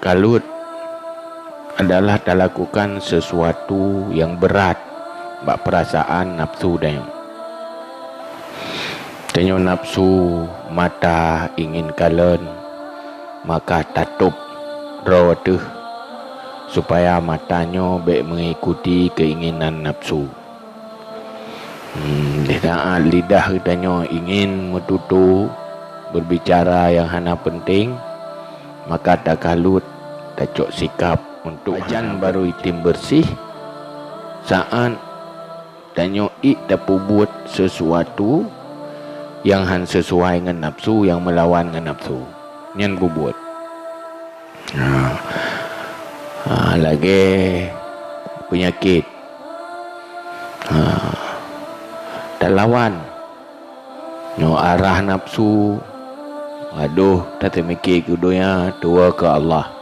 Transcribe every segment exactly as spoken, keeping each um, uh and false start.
Takalud adalah talakukan sesuatu nyang brat bak peurasaan nafsu tanyoe. Tanyoe nafsu mata ingin kalon, maka tatôb droe teuh supaya mata nyoe bék mengikuti keinginan nafsu. Hmm, di saat lidah geutanyoe ingin meututoe, berbicara nyang hana penting, maka takalud tacok sikap untuk pajan baru item beureuséh saat tanyoe ék tapeubuet sesuatu nyang han sesuai ngon nafsu, nyang meulawan ngon nafsu. Nyan peubuet. Ha. Ha, lagée peunyakét. Ha. Talawan. Nyoe arah nafsu. Adoh, tateumike keu donya, tuwoe keu Allah.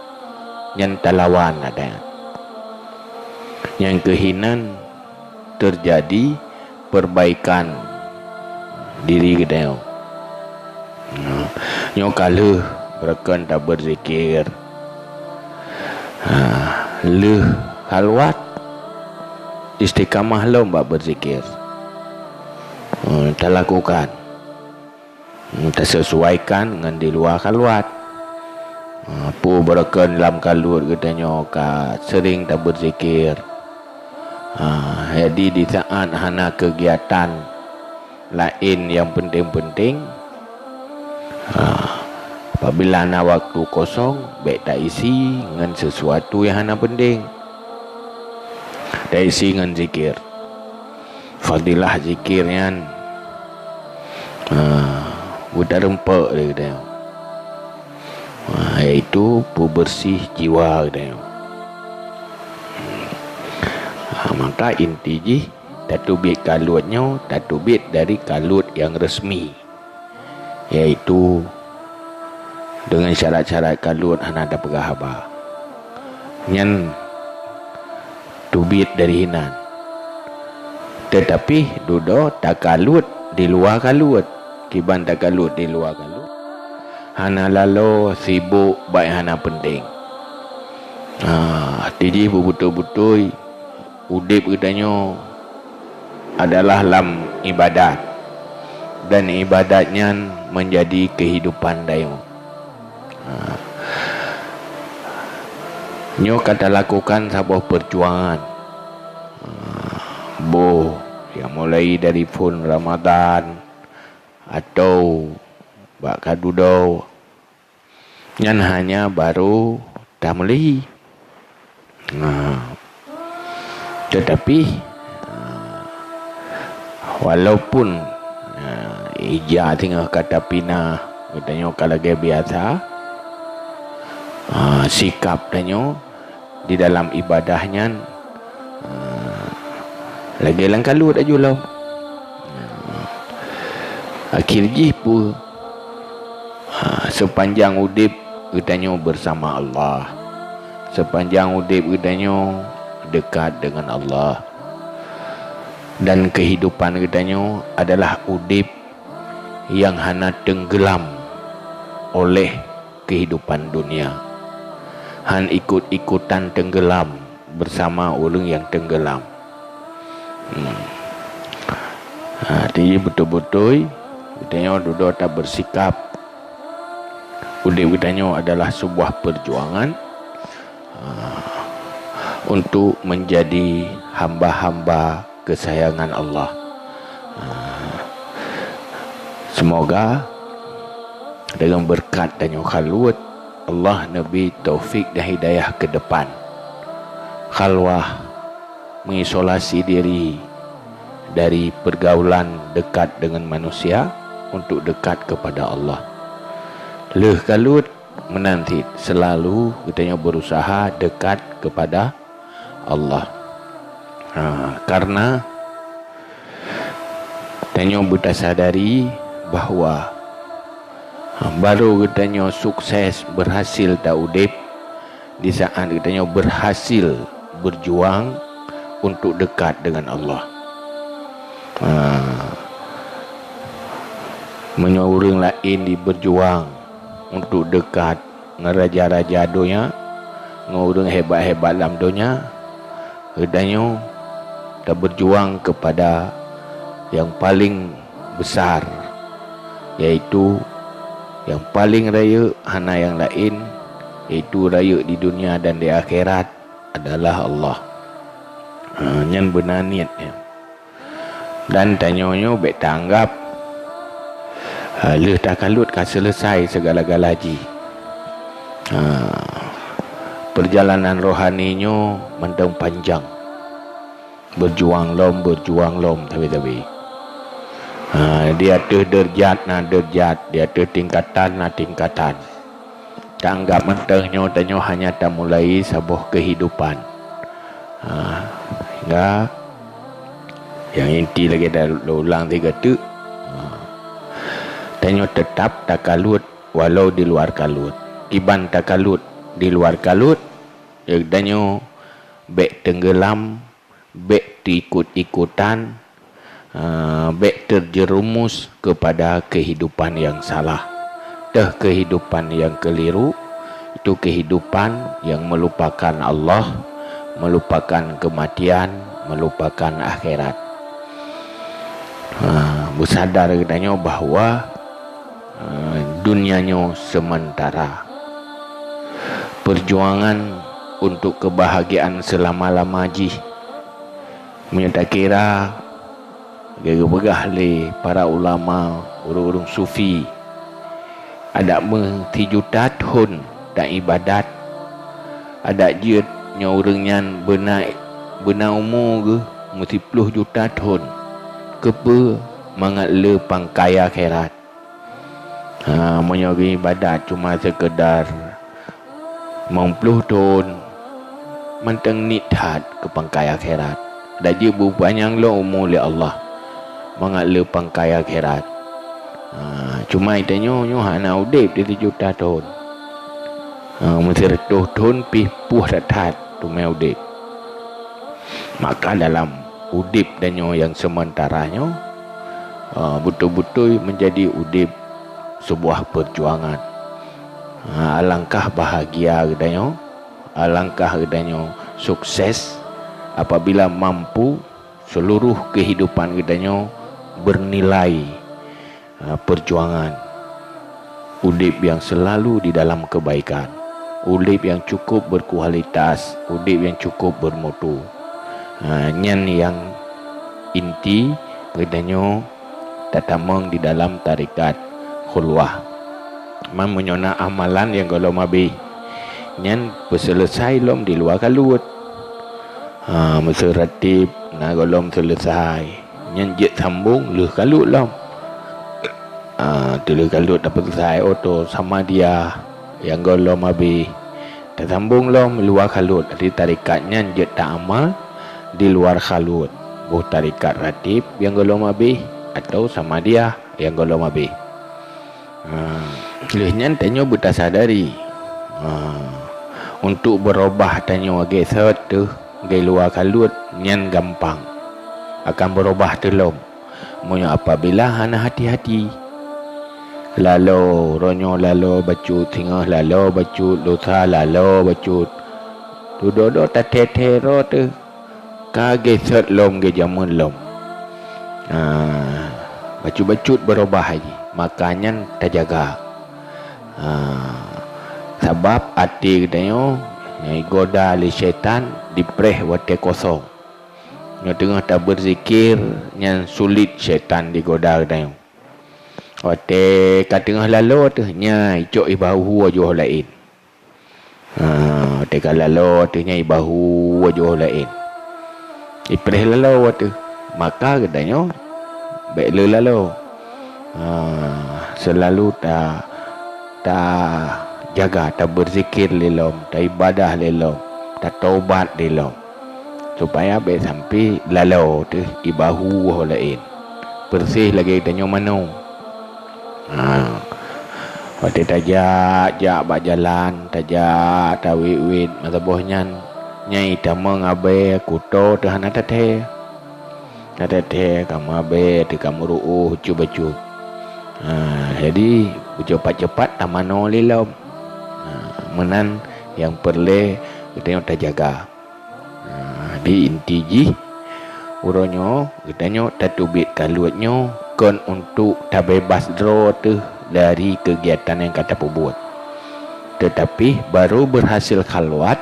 Nyan talawan adat. Nyang keuh inan teujadi perbaikan diri geutanyoe. Nyoe ka lheueh beureukan tabeurzikir. Ha, lheueh khalwat, istiqamah lom bak beurzikir. Hmm, talakukan. Hmm, tasesuaikan ngon di luwa khalwat. Ha, peue beureukan lam khalwat geutanyoe ka seuring tabeurzikir. Ha, jadi di saat hana keugiatan laén nyang penting-penting, ha, apabila na waktu kosong, bék taisi ngon sesuatu nyang hana penting. Taisi ngon zikir. Fadilah zikir nyan, ha, beutareumpeuk lé geutanyoe. Ha, yaitu peubeureuséh jiwa geutanyoe. Ha, maka inti jih, tateubiet khalwat nyoe, tateubiet dari khalwat nyang resmi, yaitu deungon syarat-syarat khalwat hana tapeugah haba. Nyan teubiet dari inan. Teutapi dudoe takhalwat di luwa khalwat. Kiban takhalwat di luwa khalwat, hana laloe sibok bak nyang hana penting. Ha, tijih beubeutôi-beutôi udeb geutanyoe adalah lam ibadat, dan ibadat nyan meunjadi keuhidupan tanyoe. Ha. Nyoe ka talakukan saboh peujuangan. Ha. Boh nyang mulai dari phon Ramadhan atau bak ka dudoe, nyan hanya baru tameulhi. Nah, teutapi, ah, walaupun, ah, ija singoh ka tapinah, geutanyoe ka lagée biasa, ah, sikap tanyoe di dalam ibadah nyan, ah, lagée lam khalwat aju lom. Ah, akhé jih peue? Ha, seupanjang udeb geutanyoe beusama Allah, seupanjang udeb geutanyoe dekat deungon Allah, dan keuhidupan geutanyoe adalah udeb nyang hana teunggeulam oleh keuhidupan dunia, han ikot-ikotan teunggeulam beusama ureuëng nyang teunggeulam. Hmm. Ha, jadi beutôi-beutôi geutanyoe dudoe tabeusikap udeb geutanyoe adalah sebuah perjuangan, ha, untuk menjadi hamba-hamba kesayangan Allah. Ha, semoga dengan berkat tanyoe khalwat, Allah neubri taufik dan hidayah ke depan. Khalwah, mengisolasi diri dari pergaulan dekat dengan manusia untuk dekat kepada Allah. Lheueh khalwat, meunan cit selalu geutanyoe berusaha dekat kepada Allah. Ha, karena tanyoe beutasadari bahwa, ha, baru geutanyoe sukses, berhasil taudeb di saat geutanyoe berhasil berjuang untuk dekat dengan Allah. Ha, meunyoe ureuëng laén jiberjuang untuk dekat ngon raja-raja donya, ngon ureuëng hebat-hebat lam donya, geutanyoe tabeujuang keupada nyang paleng besar, yaitu nyang paleng rayeuk, hana nyang laén, yaitu rayeuk di donya dan di akhirat adalah Allah. Ha, nyan beuna niet nyan. Dan tanyoe nyoe bék taanggab, ha, lheueh takalot ka seuleusai seugala-gala jih. Ha, peurjalanan rohani nyoe mantong panjang. Beujuang lom, beujuang lom sabe-sabe. Ha, di ateueh deurjat na deurjat, di ateueh tingkatan na tingkatan. Taanggab mantong nyoe tanyoe hanya tamulai saboh keuhidupan. Ha, hingga nyang inti lagée dah ulang sigoe teuk. Ha, tanyoe teutap takalot walau di luar kalot. Kiban takalot di luar kalot, tanyoe bék teunggeulam, bék teuikot-ikotan, eh, bék terjerumus kepada kehidupan yang salah. Teuh kehidupan yang keliru, itu kehidupan yang melupakan Allah, melupakan kematian, melupakan akhirat. Ha, beusadar geutanyoe bahwa, ha, dunia nyoe sementara. Perjuangan untuk kebahagiaan selama-lama jih. Meunyoe takira, geupeugah lé para ulama, ureuëng-ureuëng sufi, adak meusijuta thon taibadat, adak jeuet nyoe ureuëng nyan beuna, beuna umu geuh meusiploh juta thon. Keupeue? Mangat le pangkai akhirat. Ha, meunyoe geuibadat cuma seukeudar limong ploh thon, mantong niet that keu pangkai akhirat. Adak jeuet beupanyang lom umu lé Allah mangat le pangkai akhirat. Ha, cuma tanyoe nyoe hana udeb di sijuta thon. Ha, meusireutôh thon pih puih that-that teuma udeb. Maka dalam udeb tanyoe nyang sementara nyoe, eh, beutôi-beutôi menjadi udeb sebuah perjuangan. Eh, alangkah bahagia geutanyoe, alangkah geutanyoe sukses apabila mampu seluruh kehidupan geutanyoe bernilai, ha, perjuangan. Udeb nyang selalu di dalam kebaikan. Udeb nyang cukup berkualitas, udeb nyang cukup bermutu. Ha, nyan nyang inti geutanyoe tatamong di dalam tarekat khulwah. Man meunyoe na amalan nyang gohlom abéh, nyan peuseuleusai lom di luwa kalot. Ha, meuseu ratib na gohlom seuleusai. Nyan jeuet sambong lheueh kalot lom. Ah, teulheueh kalot tapeuselesai, oh, tu samadiyah nyang gohlom abéh. Tasambong lom luwa kalot, di tarekat nyan jeuet taamal di luwa kalot. Boh tarekat ratib nyang gohlom abéh atau samadiyah nyang gohlom abéh. Ah, lheueh nyan tanyoe beutasadari, ah, untuk beurubah tanyoe lagée sot teuh lagée luwa kalot nyan gampang. Akan beurubah teuh lom. Meunyoe apabila hana hati-hati, laloe, uroe nyoe laloe bacut, singoh laloe bacut, lusa laloe bacut, dudoe-doe tathée-thée droe teuh ka geusot lom, geujameun lom. Ah, bacut-bacut beurubah jih, maka nyan tajaga. Ah, sabab até geutanyoe nyang jigoda lé syaitan dipreh watée kosong. Nyoe teungoh tabeuzikir, nyan sulet syaitan jigoda geutanyoe. Watée ka teungoh laloe teuh, nyan icok ibahu aju laén. Ha, watée ka laloe teuh, nyan ibahu aju laén. Ipreh laloe teuh, maka geutanyoe bék le laloe. Ha, seulalu ta, tajaga, tabeuzikir lé lom, taibadah lé lom, tatobat lé lom. Supaya bék sampoe laloe teuh ibahu woh laén. Persis lagée tanyoe manoe. Ha. Watée tajak-jak bak jalan, tajak tawét-wét masa boh nyan, nyang itamong abée kuto teuh hana tathée. Hana tathée, kamoe abée teuh kamoe ruoh bacut-bacut. Ha, jadi beucepat-cepat tamanoe lé lom. Ha, meunan nyang peureulée Geutanyoe tajaga. Nah, di inti jih, uroe nyoe geutanyoe tateubiet kaluet nyoe kon untuk tabeubaih droe teuh dari keugiatan nyang ka tapeubuet. Teutapi barô beurhasil khalwat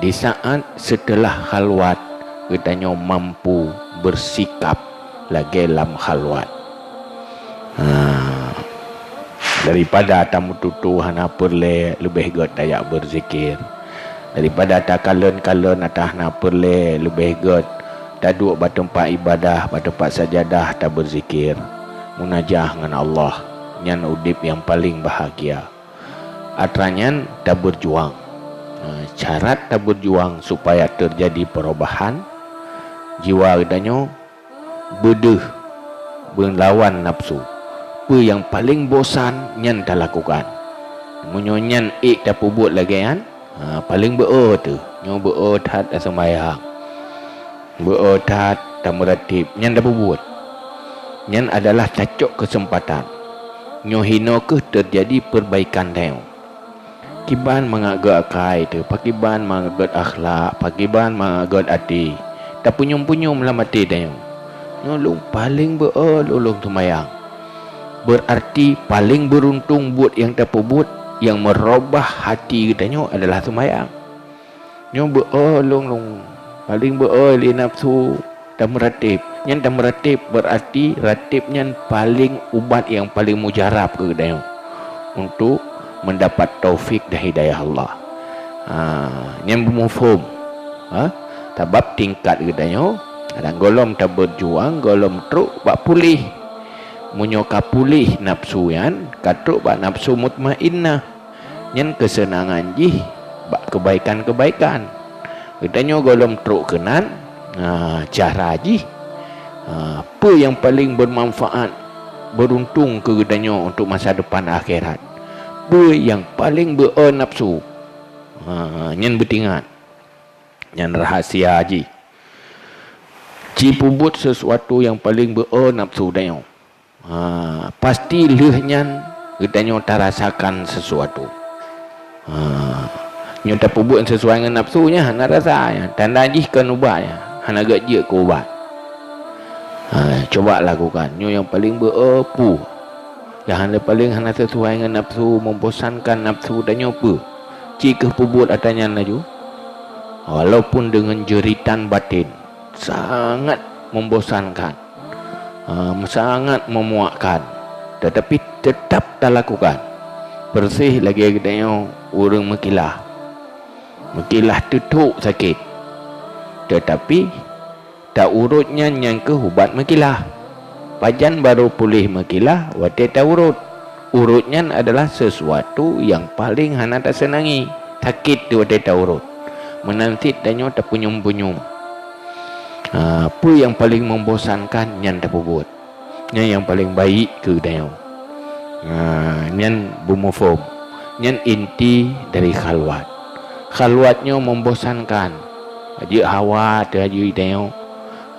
di saat seuteulah khalwat geutanyoe mampu beusikap lagée lam khalwat. Ha, daripada tameututoe hana peureulée, leubeh gét tajak beuzikir. Daripada takalon-kalon ata hana peureulée, leubeh gét taduek bak teumpat ibadah, bak teumpat sajadah tabeuzikir, munajah ngon Allah. Nyan udeb nyang paleng bahagia. Atra nyan tabeurjuang. Ha, syarat tabeurjuang supaya teujadi peurubahan jiwa geutanyoe, beudeuh beulawan nafsu. Peue nyang paleng bosan nyan talakukan. Meunyoe nyan ék tapeubuet lagée nyan, ha, paleng beu-o teuh. Nyoe beu-o that taseumayang. Beu-o that tameuratéb, nyan tapeubuet. Nyan adalah tacok keuseumpatan. Nyoe hinoe kheueh teujadi peurbaikan tanyoe. Kiban mangat gét akai teuh, pakiban mangat gét akhlak, pakiban mangat gét até. Tapeunyum-punyum lam até tanyoe. Nyoe lôn paleng beu-o lôn, lôn seumayang. Beurarti paleng beuruntung buet nyang tapeubuet nyang meurubah hati geutanyoe adalah seumayang. Nyoe beu-o lôn, lôn paleng beu-o lé nafsu tameuratéb. Nyan tameuratéb beurarti ratéb nyan paleng ubat nyang paleng mujarab keu geutanyoe untuk meudapat taufik dan hidayah Allah. Ha, nyan beumuphom. Ha? Sabab tingkat geutanyoe, kadang gohlom tabeurjuang, gohlom trok bak puléh. Meunyoe ka puléh nafsu nyan, ka trok bak nafsu mutmainnah. Nyan keuseunangan jih bak keubaikan-keubaikan. Geutanyoe gohlom trok keunan, ha, cara jih, ha, peue nyang paleng beumanfaat, beuruntung keu geutanyoe untuk masa depan akhirat. Peue nyang paleng beu-o nafsu, ha, nyan beutingat. Nyan rahsia jih. Ci peubuet sesuatu nyang paleng beu-o nafsu tanyoe. Ha, pasti lheueh nyan geutanyoe tarasakan sesuatu. Ha, nyoe tapeubuet sesuai ngon nafsu nyan hana rasa nyan, tanda jih kon ubat nyan, hana gét jeuet keu ubat. Ha, cuba lakukan. Nyoe nyang paleng beu-o peue. Nyang hana paleng hana sesuai ngon nafsu, membosankan nafsu tanyoe peue. Ci kheueh peubuet atra nyan laju. Walaupun deungon jeuritan batin, sangat membosankan, ha, sangat memuakkan, tetapi tetap talakukan. Persis lagée geutanyoe ureuëng meukilah. Meukilah teuthok sakét, tetapi taurot nyan nyang kheueh ubat meukilah. Pajan barô puléh meukilah watée taurot. Urot nyan adalah sesuatu nyang paleng hana taseunangi, sakét teuh watée taurot. Meunan cit tanyoe tapeunyum-punyum. Ha, peue nyang paleng membosankan nyan tapeubuet. Nyan nyang paleng baik keu tanyoe. Ha, nyan beumuphom. Nyan inti dari khalwat. Khalwat nyoe membosankan. Jeuet hawa teuh aju tanyoe.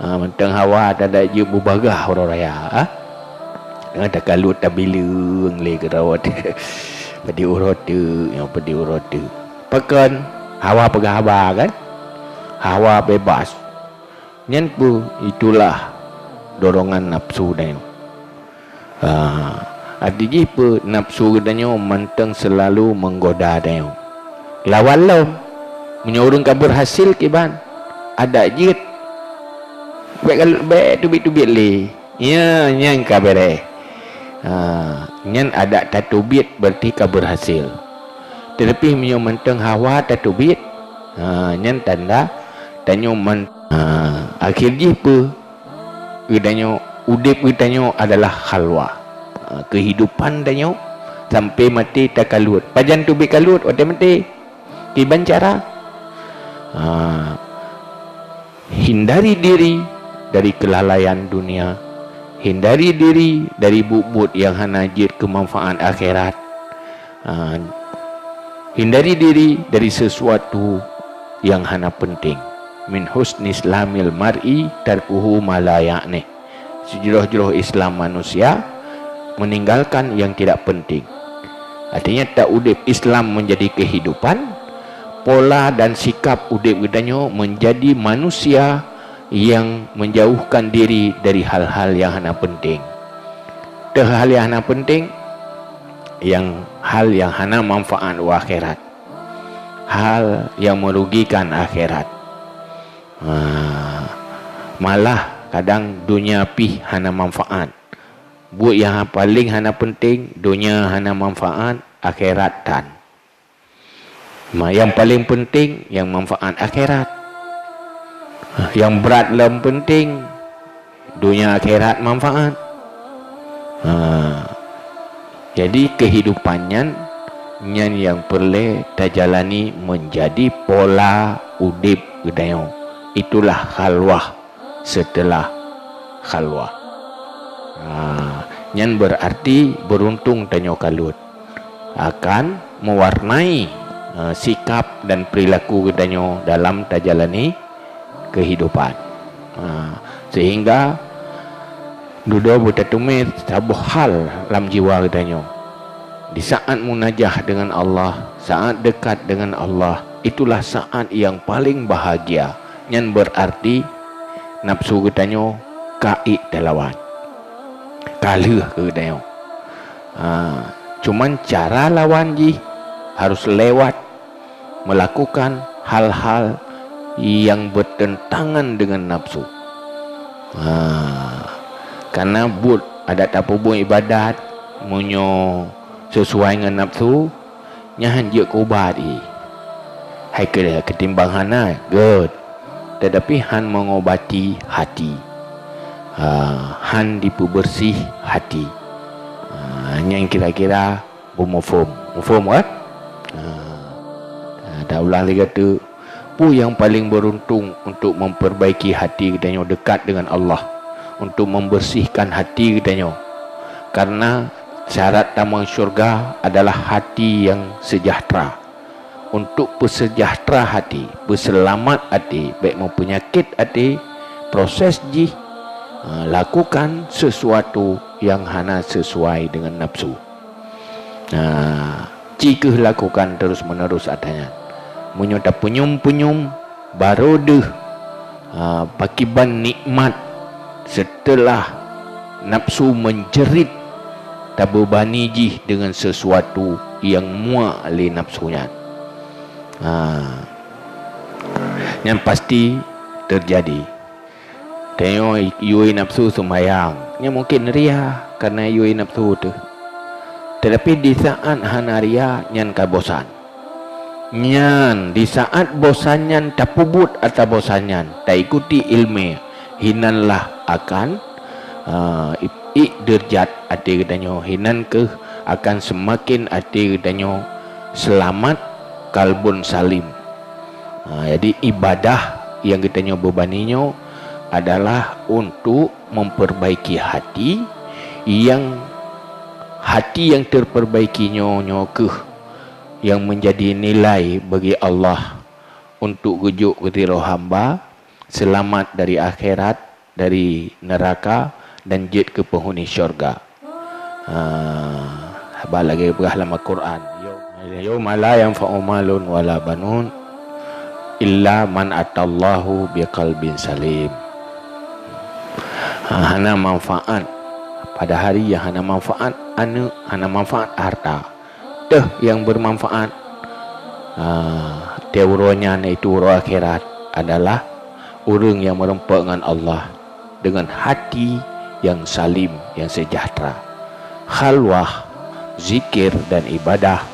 Ha, mantong hawa tadak jeuet beubagaih uroe raya, ha? Teungoh takalot tabileueng lé keudroe. Padum uroe teuk, nyoe padum uroe teuk. Pakon? Hawa peugah haba kan? Hawa bebas. Nyan peue? Itulah dorongan nafsu tanyoe. Ha, arti jih peue? Nafsu geutanyoe mantong seulalu menggoda tanyoe. Lawan lom. Meunyoe ureuëng ka beurhasil kiban, adak jeuet. Bék ka, bék teubiet-teubiet lé. Ya, nyan ka beureh. Ha, nyan adak tateubiet berarti ka beurhasil. Tetapi meunyoe mantong hawa tateubiet, ha, nyan tanda tanyoe man-, ha, akhé jih peue? Geutanyoe, udeb geutanyoe adalah khalwah. Ha, keuhidupan tanyoe sampai maté takalot. Pajan teubiet kalot watée maté? Kiban cara? Ha, hindari diri dari keulalaian dunia. Hindari diri dari buet-buet nyang hana jeuet keu manfaat akhirat. Ha, hindari diri dari sesuatu nyang hana penting. Min husni islamil mar'i tarkuhu ma la ya'ni. Seujuroh-juroh Islam manusia meninggalkan yang tidak penting. Artinya, tak udeb Islam menjadi kehidupan, pola dan sikap udeb geutanyoe menjadi manusia yang menjauhkan diri dari hal-hal yang hana penting. Teuh hal yang hana penting, yang hal yang hana manfaat u akhirat. Hal yang merugikan akhirat. Ha, malah kadang dunia pih hana manfaat. Buet yang paleng hana penting, dunia hana manfaat, akhirat tan. Ma, yang paleng penting, yang manfaat akhirat. Yang brat lom penting, dunia akhirat manfaat. Ha. Jadi, kehidupan nyan, nyan yang peureulée tajalani menjadi pola udeb geutanyoe. Itulah khalwah setelah khalwah. Ha, nyan beurarti beuruntung tanyoe kalot akan mewarnai, eh, sikap dan perilaku geutanyoe dalam tajalani kehidupan. Ha, sehingga dudoe beutatumeue saboh hal lam jiwa geutanyoe. Di saat munajah dengan Allah, saat dekat dengan Allah, itulah saat yang paling bahagia. Nyan beurarti nafsu geutanyoe ka ék talawan. Ka lheueh keu geutanyoe. Ha, cuman cara lawan jih harus lewat melakukan hal-hal yang bertentangan dengan nafsu. Ha, karena buet adak tapeubuet ibadat, meunyoe sesuai ngon nafsu, nyan jeuet keu ubat jih. Hai keu-, ketimbang hana, gét. Tetapi han mengobati hati. Ha, han dipeubeureuséh hati. Ha, nyan kira-kira beumuphom. Muphom kan? Ha. Ha, taulang lagée tu, peue nyang paleng beuruntung untuk memperbaiki hati geutanyoe dekat dengan Allah, untuk membersihkan hati geutanyoe. Karena syarat tamong syurga adalah hati yang sejahtera. Untuk peusejahtera hati, peuseulamat até, bék meupeunyakét até, proses jih, ha, lakukan sesuatu yang hana sesuai dengan nafsu. Nah, ci kheueh lakukan terus-menerus atra nyan. Meunyoe tapeunyum-peunyum, barô deuh, ha, pakiban nikmat seuteulah nafsu menjerit, tabeubani jih deungon sesuatu nyang muak lé nafsu nyan. Ha, nyan pasti teujadi. Tanyoe yue nafsu seumayang, nyan mungken ria kareuna yue nafsu teuh. Teutapi disaát hana ria, nyan ka bosan. Nyan, disaát bosan nyan tapeubuet atra bosan nyan, taikuti iéleumé, hinanlah akan, eh, ék deurjat até geutanyoe, hinan kheueh akan seumaken até geutanyoe seulamat, kalbun salim. Ha, jadi ibadah nyang geutanyoe beubani nyoe adalah untuk memperbaiki hati, nyang hati nyang terperbaiki nyoe, nyoe kheueh nyang menjadi nilai bagi Allah untuk geujok keu sidroe hamba seulamat dari akhirat, dari neuraka dan jeuet keu peunghuni syurga. Ha, haba lagée peugah lam Al-Qur'an, "Yauma la yanfa'u malun wala banun illa man atallahu biqalbin salim." Ha, hana manfaat. Pada hari nyang hana manfaat aneuëk, hana manfaat harta. Teuh nyang bermanfaat, ah, teuh uroe nyan, yaitu uroe akhirat, adalah ureuëng nyang meurumpok ngon Allah dengan hati nyang salim, nyang sejahtera. Khalwah, zikir, dan ibadah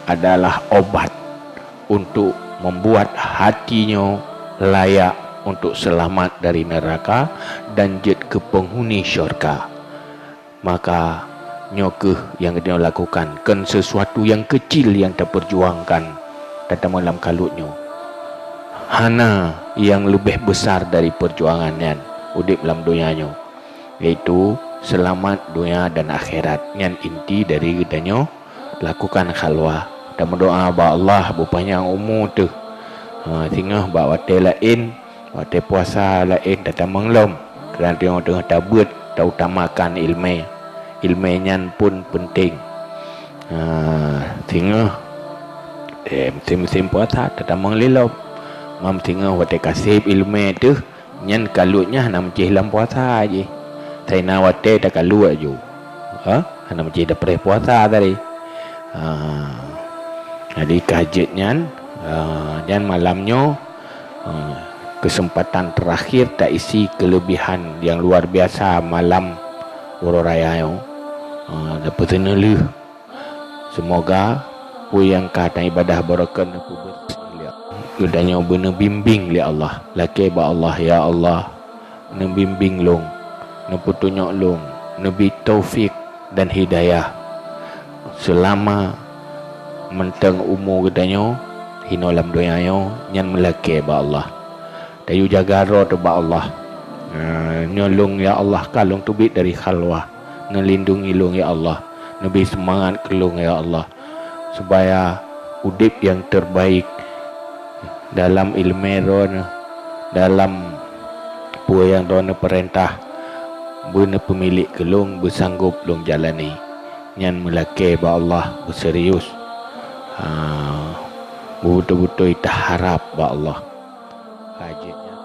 adalah obat untuk membuat hati nyoe layak untuk seulamat dari neuraka dan jeuet keu peunghuni syurga. Maka, nyoe kheueh nyang geutanyoe lakukan, kon sesuatu nyang keucil nyang tapeujuangkan tatamong lam kalot nyoe. Hana nyang leubeh beusar dari peujuangan nyan udeb lam donya nyoe, yaitu seulamat donya dan akhirat. Nyan inti dari geutanyoe lakukan khalwah. Tameudoá bak Allah beupanyang umu teuh. Ha, singoh bak watée laén, watée puasa laén tatamong lom. Keureuna teungoh-teungoh tabeuet, tautamakan iéleumé. Iéleumé nyan pun peunteng. Ha, singoh Eh, musim-musim puasa tatamong lilom. Mam singoh watée kaseb iéleumé teuh, nyan kaluet nyan hana meucéh lam puasa jih. Sai na watée takalot ju. Ha? Hana meucéh dapreh puasa tadi. Ha. Jadi ka jeuet nyan, ha, nyan malam nyoe, ha, keuseumpatan teurakhir taisi keuleubihan nyang luar biasa malam uroe raya nyoe. Ha, tapeuseuneulheueh. Seumoga peue nyang ka taibadah barokon neupeubeureukat lé geutanyoe beuneubimbéng lé Allah. Lakée bak Allah, "Ya Allah, neubimbéng lôn, neupeutunyok lôn, neubi taufik dan hidayah seulama mantong umu geutanyoe hinoe lam donya nyoe," nyan meulakée bak Allah. Tayue jaga droe teuh bak Allah. Nah, nyoe lôn, ya Allah, ka lôn teubiet dari khalwah. Neulindungi lôn, ya Allah. Neubi seumangat keu lôn, ya Allah, supaya udeb nyang terbaik dalam iéleumé Droeneuh, dalam peue nyang Droeneuh peurintah, beuneupeumilek keu lôn, beusanggop lôn jalani. Nyan meulakée bak Allah, beuserius, ha, beubeutôi-beutôi taharab bak Allah. Ka jeuet nyan.